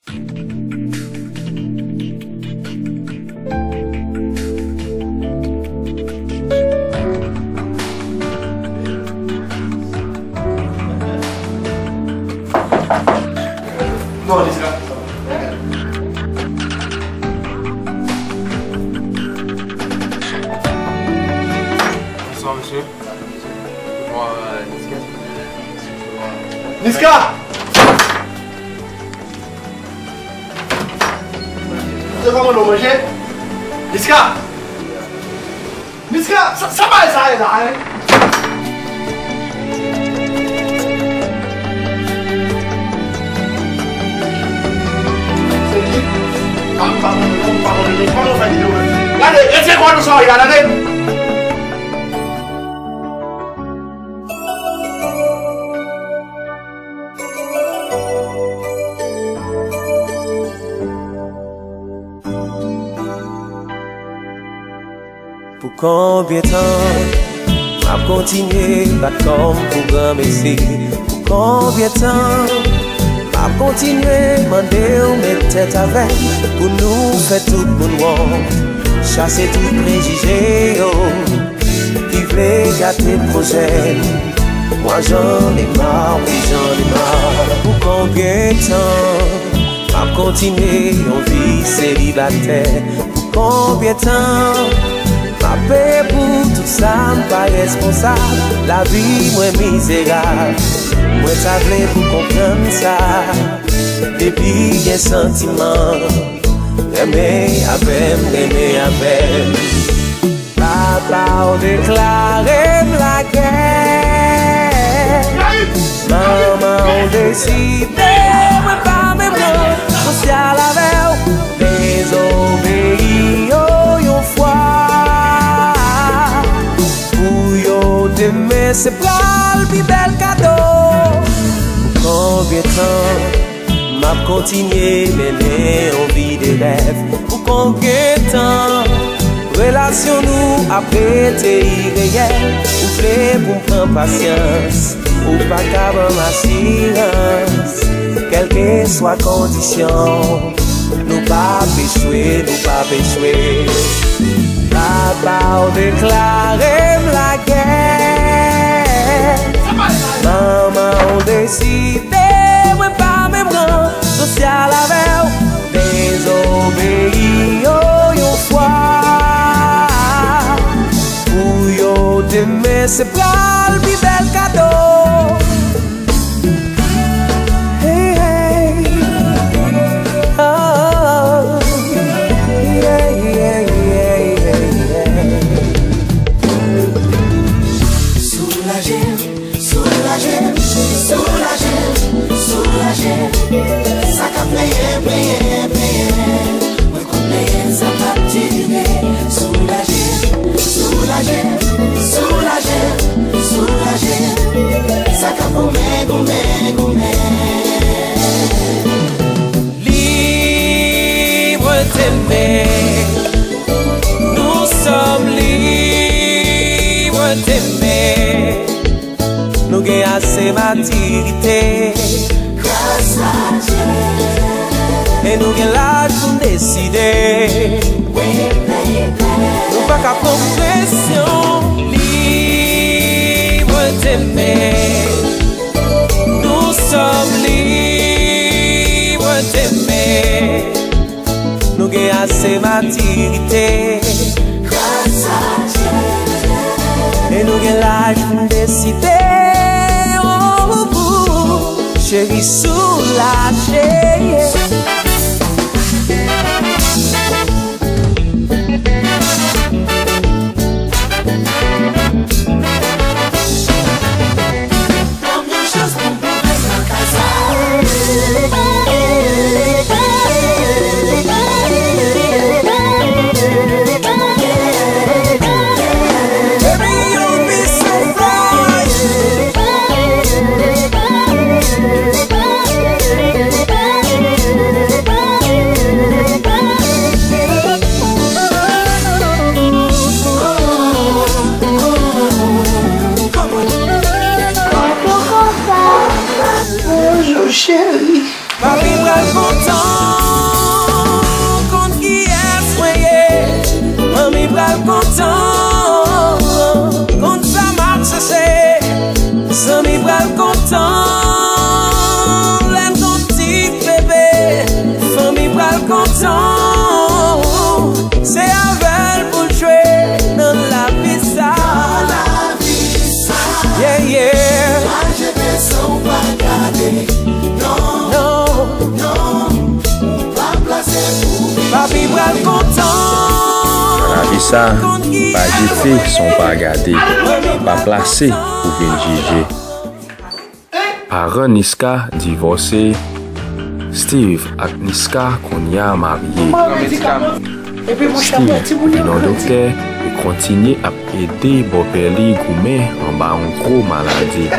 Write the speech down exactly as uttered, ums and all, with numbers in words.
Non, Niska. Bonswa, mesye. Bonswa, Niska. Niska! Ou te kòmande w manje? Niska! Niska, sa, sa bagay sa ye la, hein? Se li. Ah, m pa konnen non, m pa konnen non, m pa konn fè videyo menm. Gade, retire kò nou sa w ye la, tande. Pou konbyen tan m ap kontinye bat kò m pou granmesi? Pou konbyen tan m ap kontinye mande w met tèt avè m pou nou fè tout moun wont, chase tout prejije yo ki vle gate pwojè nou? Moi j'en ai marre, oui j'en ai marre. Pou konbyen tan m ap kontinye yon vi selibatè? Pou konbyen tan m ap peye pou tout sa? M pa responsab, lavi mwen mizerab. Mwen ta vle pou konprann sa. Depi gen santiman, renmen avè m, renmen avè m. Papa w deklare m lagè. Manman w deside mwen pa menm rant sosyal avè w. Dezobeyi yo yon fwa. Pou yo demen se pral pi bèl kado. Pou konbyen tan m ap kontinye mennen yon vi de rèv? Pou konbyen tan relasyon nou ap rete ireyèl? Ou vle pou m pran pasyans? Ou pa ka ban m asirans? Kèlkeswa kondisyon, nou p ap echwe, nou p ap echwe. Papa w deklare m lagè. Manman w deside mwen pa menm rant sosyal avè w. Dezobeyi yo yon fwa. Pou yo demen se pral pi bèl kado. Hey, hey. Oh, yeah, yeah, yeah, yeah, yeah. Soulaje m, soulaje m, soulaje m, soulaje m. Sa k ap plenyen, plenyen, plenyen. Mwen konn plenyen sa p ap dire. Soulaje m, soulaje m, soulaje m, soulaje m. Sa k ap goumen, goumen, goumen. Libre d'aimer. Nous sommes libres d'aimer. Nou gen ase matirite. Gras a Dye. E nou gen laj pou n deside. Wi, baby. Nou pa ka pran presyon. Libre d'aimer. Nous sommes libres d'aimer. Nou gen ase matirite. Gras a Dye. E nou gen laj pou n deside. Oh, oh, oh. Cheri, soulaje. Papi pral kontan, konn kiyès mwen ye. Manmi pral kontan, konn sa m ap chèche. Zanmi pral kontan, lè n gon ti bebe. Fanmi pral kontan, se avè l pou l jwe nan lavi sa. Yeah, yeah. Non, non, ou pa plase pou vin. Papi pral kontan. Nan lavi sa, ou pa jete san w pa gade. Ou pa plase pou vin jije. Paran Niska divòse. Steve ak Niska kounye a marye. Steve vin yon doktè e kontinye ap ede bòpè li goumen anba yon gwo maladi.